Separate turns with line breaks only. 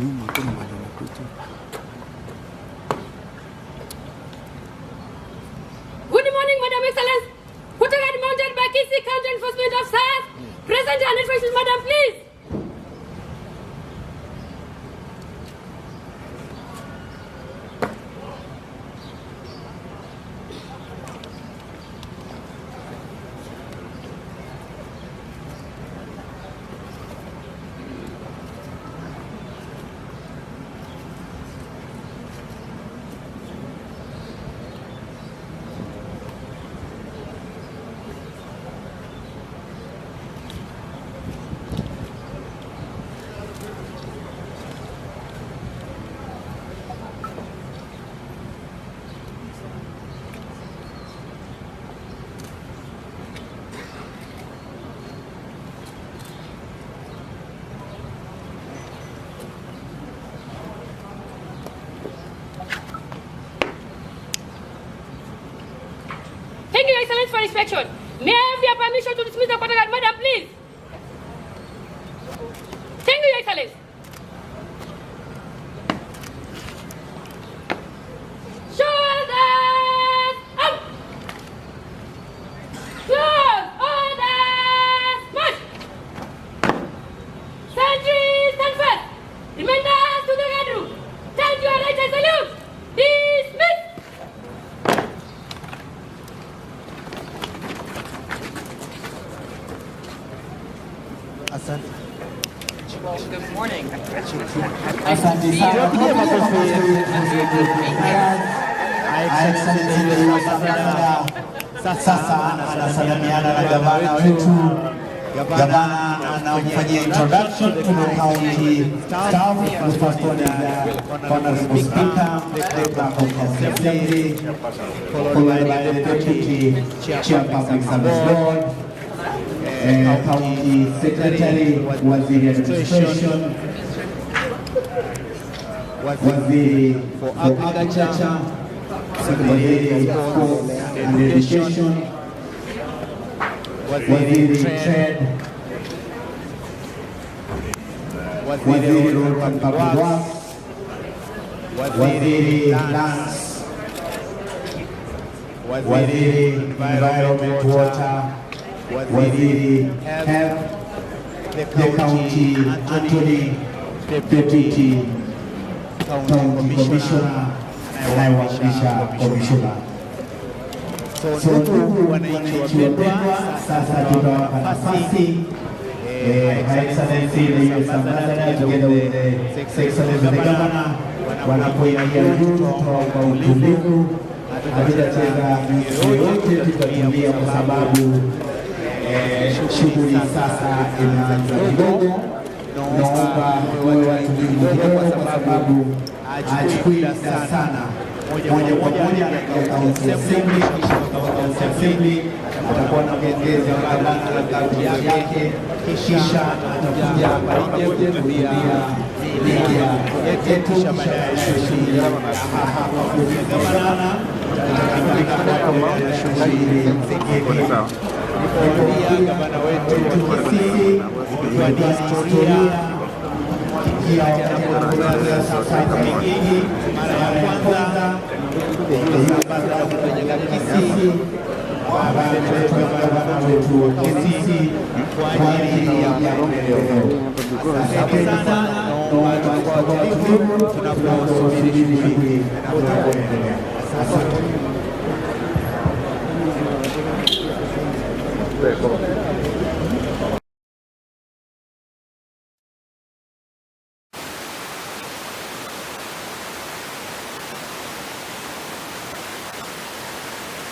Nyuma kuna mahali wanakuja.
Good morning, Madam Excellence. Quarter Guard mounted by Kisii County Enforcement Officers. Present and introduce, Madam, please. Thank you, Excellence, for inspection. May I have your permission to dismiss the quarter guard, Madam, please? Thank you, Excellence. Shoulders up. Close. Orders. March. Sentry, stand fast. Remember to the guard room. Turn to your right and salute. Dismiss.
Asante.
Well, good morning.
Asante sana.
Tupigie makofi.
Excellency the US Ambassador sasa anasalimiana na gavana wetu. Gavana anamfanyia introduction to the county staff. The first one is the Honorable Speaker, the Clerk of County Assembly, followed by the Deputy Chair Public Service Board, County Secretary, Waziri Administration, Waziri for Agriculture, Waziri Sports and Education, Waziri Trade, Waziri Road and Public Works, Waziri Lands, Waziri Environment Water, Waziri Health, the County Attorney, Deputy County Commissioner, anayewakilisha Commissioner.
So
So
ndugu wananchi wapendwa,
sasa tutawapa nafasi Her Excellency the US Ambassador together with the Excellency the Governor wanapoingia juu, tutaomba utulivu, hatutacheza muziki yoyote, tutatulia kwa sababu shughuli sasa inaanza kidogo. Naomba muwe watulivu kidogo, kwa sababu hachukui muda sana. Moja kwa moja anaingia County Assembly, kisha kutoka County Assembly atakuwa na mwongezi wa gavana na kaunti yake, kisha atakuja hapa nje kuhutubia media yetu, kisha baadaye shughuli hapa gavana itakapoendelea shughuli zingine.
Pia gavana wetu wa Kisii ikiwa ni historia
Pia wakati anapoanza safari hii mara ya kwanza
ambassador kukanyaga Kisii
ambaye ameletwa na gavana wetu wa Kisii
kwa
kwa
ajili
ajili
ya
ya
maendeleo.
maendeleo.
Asante sana, naomba tuwe watulivu tunaposubiri shughuli
inapoendelea. Asante.